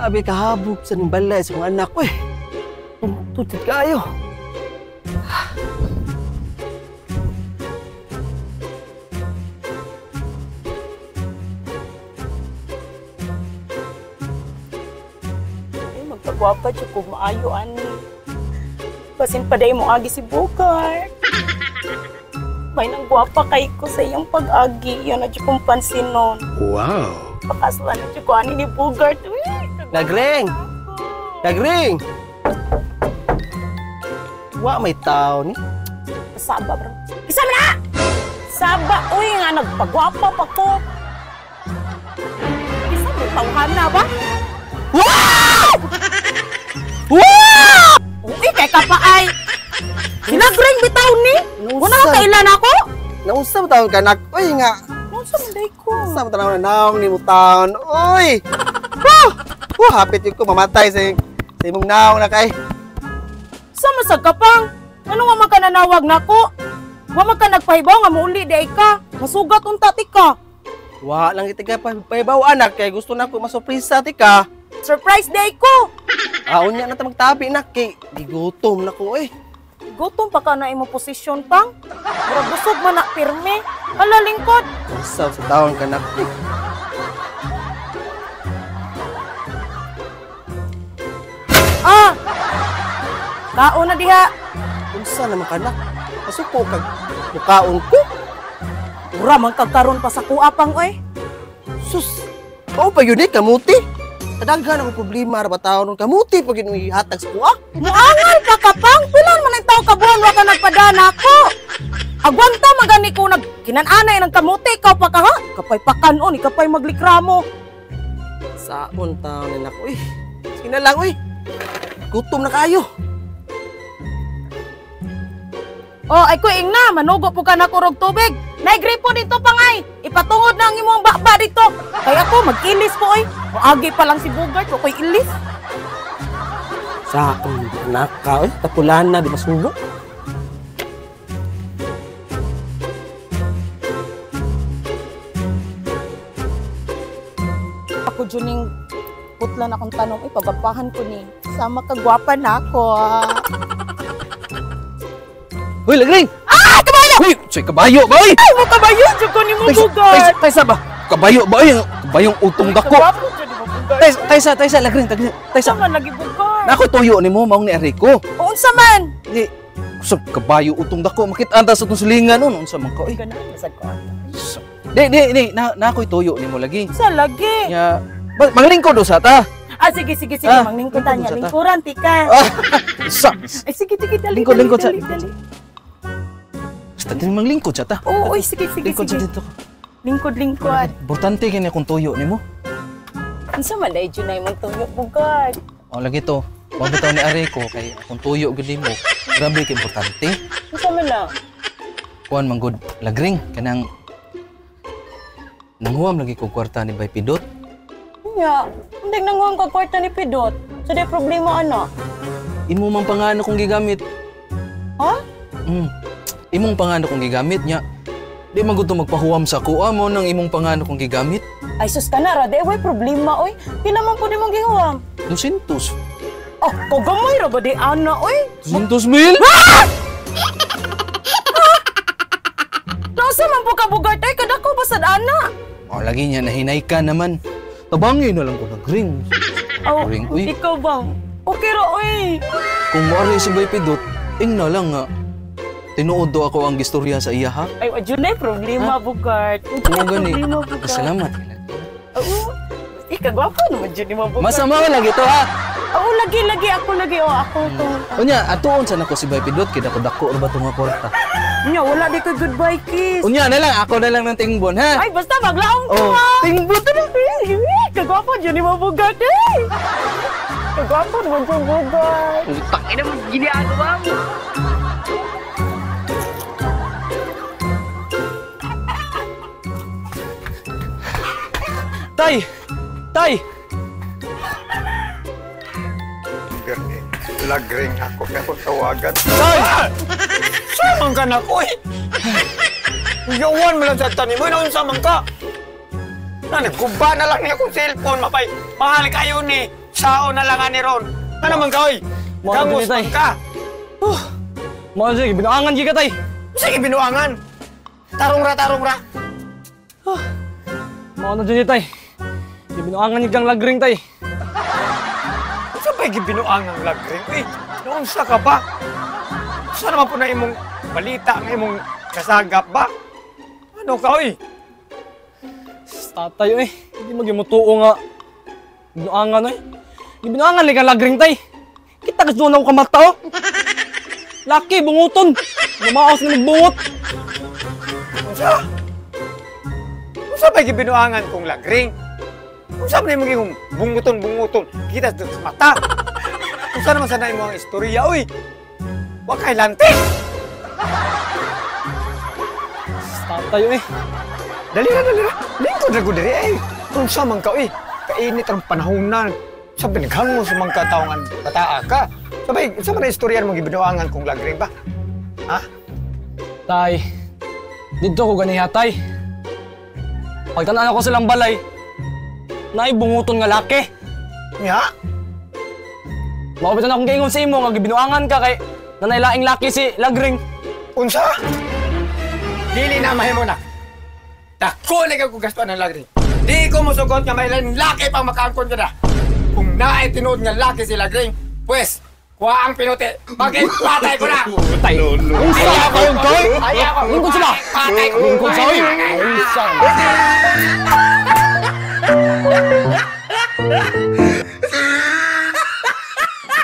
Grabe kahabog sa ning balay sa mga anak ko eh. Tutod kayo. Ay, magpagwapa siya kung maayo, ani. Basin pa day mo agi si Bugart. May nang gwapa kay ko sa iyang pag-agi. Yan na siya kong pansin nun. Wow! Pakasla na siya ko ani ni Bugart. Uy, Nagring! Nagring! Wa may tao ni. Saba, bro. Isa mo na! Saba! Uy, nga nagpagwapa pa ko. Isa mo, tawhan na ba? Wow! Wow! Uy, kay ka pa ay! Sinagring bitaw ni! Wala ka kailan ako? Nausa mo taon ka, nak. Uy, nga. Nausa mo, day ko. Nausa mo taon na naong ni mo taon. Uy! Woo! Woo! Hapit yun ko, mamatay sa imong naong na kay. Sa masag ka pang? Ano nga man ka nanawag na ko? Wa man ka nagpahibaw nga muuli di ay ka. Masugat unta ti ka. Wa lang iti ka pahibaw, anak. Kay gusto na ko masurpresa ti ka. Surprise day ko! Ah, unya na ta magtabi na kay gigutom na ko eh. Gutom pa ka na imong posisyon pang. Murag busog man na pirme. Hala lingkod. Usaw sa taon ka na. Ah! Kaon na diha. Unsa naman ka nak? Masuko kag mukaon ko. Ura man kag karon pa sa kuha pang oy. Sus. Mao pa yun eh, kamuti. Tadaghan akong problema ra ba taon nun kamuti pag yun ihatag sa kuha. Muangal pa ka pang. Pila man ang tao ka buwan wa ka nagpadana ko. Agwanta magani ko nagkinananay ng kamuti ikaw pa ka ha. Kapay pakanon, ikapay maglikramo. Saon taon ni nako eh. Sige na lang oy. Gutom na kayo. Oh, ay ko ingna, manugo po ka na kurog tubig. Naigripo dito pangay. Ipatungod na ang imong bakba dito. Kay ako magkilis po oy. Moagi pa lang si Bugart, ko koy ilis. Saon naka oy, tapulan na di masugo. Ako juning putlan akong tanong, ipagapahan ko ni. Sama ka gwapa na ako. Uy, lagring! Ah, kabayo! Uy, soy kabayo ba, uy? Ay, mo kabayo! Diyo ko ni mo Bugart! Taysa ba? Kabayo ba, uy? Kabayong utong dako. Taysa, taysa, lagring, taysa. Unsa man lagi Bugart? Nako tuyo ni mo, maong ni Arico. O, unsa man? Di, kusog kabayo utong dako. Makita sa itong silingan nun. Unsa man ka, uy? Ganahan, masag ko. Di, di, di, nako'y tuyo ni mo lagi. Unsa lagi? Nya, manglingkod usa ta. Ah, sige, sige, sige. Manglingkod ta niya. Lingkuran, tika. Sa. Ay, sige, sige, dali, lingkod, lingkod, dali, dali. Basta din manglingkod siya ta. Oo, oy, sige, sige, lingkod sige. Lingkod siya dito. Lingkod, lingkod. Importante kini akong tuyo nimo. Unsa man dai jud na imong tuyo, Bugart? O lagi to. Wa bitaw ni Arico kay akong tuyo gud nimo. Grabe ka importante. Unsa man na? Kuan man gud lagring kanang nanghuam lagi kog kwarta ni Bay Pidot. Nya, hindi nanghuam kog kwarta ni Pidot. So di problema ana. Imo man pangano kong gigamit. Ha? Imong pangano kong gigamit niya. Di man gud to magpahuam sa kuha mo nang imong pangano kong gigamit. Ay sus ka na ra, di way problema oy. Pila man pud imong gihuam? 200. Oh, kagamay ra ba di ana oy? 200 mil? Ah! Nausa man po ka Bugart ay kadako ba sad ana? Oh, lagi niya nahinay ka naman. Tabangin na lang ko nagring. Oh, ring, uy. Ikaw ba? Okay ra oy. Kung moari si Bay Pidot, ing na lang nga. Tinuod do ako ang gistorya sa iya ha. Ay, wala na problema, Bugart. Oo, gani. Problema, Bugart. Salamat. Oo. Ikagwapo naman dyan ni mo, Bugart. Masama ka lagi to ha. Oo, lagi, lagi. Ako lagi. Oh, ako to. Unya, atuon sana ko si Bay Pidot. Kaya dako-dako ba itong kwarta? Unya, wala di ko goodbye kiss. Unya na lang. Ako na lang ng tingbon ha. Ay, basta maglaong ko ha. Tingbon to na. Kagwapo dyan ni mo, Bugart. Eh. Kagwapo naman dyan, Bugart. Putang ina mo, ginagawa mo. Tay! Tay! Lagring ako kaya kung tawagan. Tay! Samang ka na ko eh! Yawan mo lang sa tanim mo, inaon samang ka! Nagkuba na lang niya kung cellphone, mapay. Mahal kayo ni. Sao na lang ani ron. Ano man ka, oy? Mga Gangos tay. man ka. Mga sige, binuangan gi ka tay. Sige, binuangan. Tarong ra, tarong ra. Mao na dyan tay. Gibinuangan ni kang lagring tay. Sa pa'y gibinuangang lagring? Uy, noon sa ka ba? Saan naman po na imong balita nga imong kasagap ba? Ano ka, oy? Tatay oy, hindi magimutuo nga. Binuangan oy. Gibinuangan ni kang lagring tay. Kita kasi doon ako kamata oh. Laki, bunguton. Lumaos na magbungot. Unsa? Unsa pa'y gibinuangan kong lagring? Unsa man imong gihong bunguton-bunguton kita sa mata? Unsa naman sa na imong istorya, oy? Wa kay lanti. Tatay oy. Dali ra, dali ra. Lingkod ra gud diri ay. Unsa man ka, oy? Kainit ang panahon. Sa binighan mo sa mga katawangan bataa ka. Sabay, unsa man ang istorya mo gibinuangan kong lagring ba? Ha? Tay, dito ko ganiha tay. Pagtanan ako silang balay, naibunguton nga laki. Nya? Maupitan akong kaingon sa imo nga gibinuangan ka kay nanay laing laki si Lagring. Unsa? Dili na mahimo na. Dako na kay gastuan ng lagring. Di ko mosugot nga may laing laki pang makaangkon ka na. Kung naay tinuod nga laki si Lagring, pues, kuha ang pinuti. Bakit patay ko na? Tay, unsa kayon koy? Ayaw ko. Lingkod sila. Patay ko. Lingkod sa oy. Unsa?